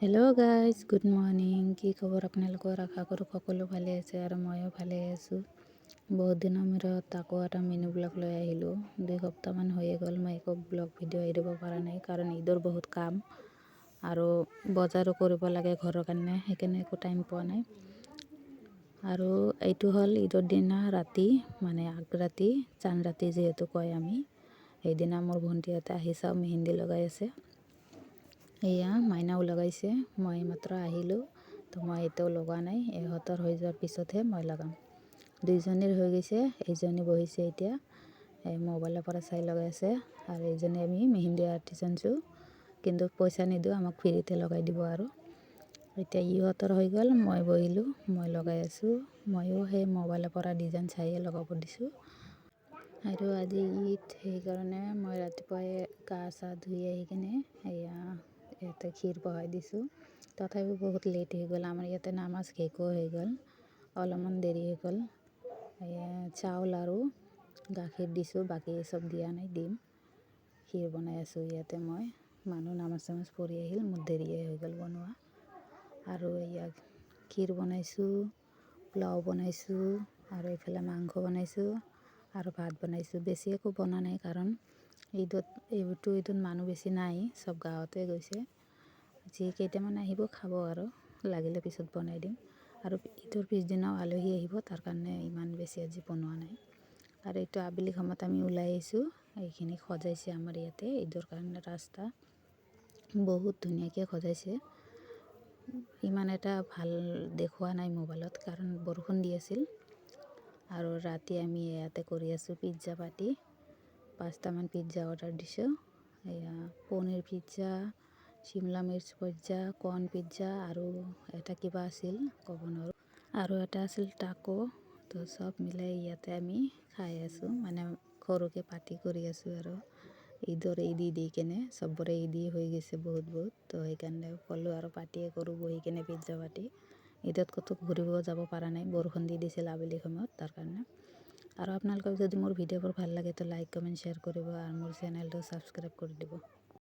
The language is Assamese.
Hello' guys, good morning. কি খবৰ আপোনালোকৰ? আশা কৰোঁ সকলো ভালে আছে আৰু ময়ো ভালে আছোঁ। বহুত দিনৰ মূৰত আকৌ এটা মিনি ব্লগ লৈ আহিলোঁ। 2 সপ্তাহমান হৈয়ে গ'ল, মই একো ব্লগ ভিডিঅ' এৰিব পৰা নাই, কাৰণ ঈদৰ বহুত কাম আৰু বজাৰো কৰিব লাগে ঘৰৰ কাৰণে, সেইকাৰণে একো টাইম পোৱা নাই। আৰু এইটো হ'ল ঈদৰ দিনা ৰাতি, মানে আগৰাতি, চান ৰাতি যিহেতু কয় আমি। সেইদিনা মোৰ ভণ্টিহঁতে আহি চাওঁ মেহেন্দি লগাই আছে। এয়া মাইনাও লগাইছে। মই মাত্ৰ আহিলোঁ, তো মই এতিয়াও লগোৱা নাই। ইহঁতৰ হৈ যোৱাৰ পিছতহে মই লগাম। দুইজনীৰ হৈ গৈছে। এইজনী বহিছে এতিয়া, এই মোবাইলৰ পৰা চাই লগাই আছে। আৰু এইজনী আমি মেহেন্দি আৰ্টিষ্ট আনিছোঁ, কিন্তু পইচা নিদিওঁ, আমাক ফ্ৰীতে লগাই দিব। আৰু এতিয়া ইহঁতৰ হৈ গ'ল, মই বহিলোঁ, মই লগাই আছোঁ। ময়ো সেই মোবাইলৰ পৰা ডিজাইন চাইয়ে লগাব দিছোঁ। আৰু আজি ঈদ, সেইকাৰণে মই ৰাতিপুৱাই গা চা ধুই আহি কিনে এয়া ইয়াতে ক্ষীৰ বহাই দিছোঁ। তথাপিও বহুত লেট হৈ গ'ল। আমাৰ ইয়াতে নামাজ শেষো হৈ গ'ল, অলপমান দেৰি হৈ গ'ল। এয়া চাউল আৰু গাখীৰ দিছোঁ, বাকী চব দিয়া নাই, দিম। ক্ষীৰ বনাই আছোঁ ইয়াতে মই। মানুহ নামাজ চামাজ পঢ়ি আহিল, মোৰ দেৰিয়ে হৈ গ'ল বনোৱা। আৰু এয়া ক্ষীৰ বনাইছোঁ, পোলাও বনাইছোঁ আৰু এইফালে মাংস বনাইছোঁ আৰু ভাত বনাইছোঁ। বেছি একো বনা নাই, কাৰণ ঈদত, এইটো ঈদত মানুহ বেছি নাই, চব গাঁৱতে গৈছে। যি কেইটামান আহিব খাব আৰু লাগিলে পিছত বনাই দিম। আৰু ঈদৰ পিছদিনাও আলহী আহিব, তাৰ কাৰণে ইমান বেছি আজি বনোৱা নাই। আৰু এইটো আবেলি সময়ত আমি ওলাই আহিছোঁ। এইখিনি সজাইছে আমাৰ ইয়াতে ঈদৰ কাৰণে, ৰাস্তা বহুত ধুনীয়াকৈ সজাইছে। ইমান এটা ভাল দেখুওৱা নাই মোবাইলত, কাৰণ বৰষুণ দি আছিল। আৰু ৰাতি আমি ইয়াতে কৰি আছোঁ পিজ্জা পাৰ্টি। পাঁচটামান পিজ্জা অৰ্ডাৰ দিছোঁ। এয়া paneer pizza, Shimla Mirch pizza, corn pizza আৰু এটা কিবা আছিল, ক'ব নোৱাৰোঁ। আৰু এটা আছিল টাকো। তো চব মিলাই ইয়াতে আমি খাই আছোঁ, মানে সৰুকৈ পাৰ্টি কৰি আছোঁ। আৰু ঈদৰ ঈদি দি কেনে চবৰে ঈদি হৈ গৈছে বহুত বহুত, তো সেইকাৰণে ক'লোঁ আৰু পাৰ্টিয়ে কৰোঁ বহি কেনে, পিজ্জা পাৰ্টি। ঈদত ক'তো ঘূৰিব যাব পৰা নাই, বৰষুণ দি দিছিল আবেলি সময়ত, তাৰ কাৰণে। আৰু আপোনালোকক যদি মোৰ ভিডিঅ'বোৰ ভাল লাগে, তো লাইক, কমেণ্ট, শ্বেয়াৰ কৰিব আৰু মোৰ চেনেলটো ছাবস্ক্ৰাইব কৰি দিব।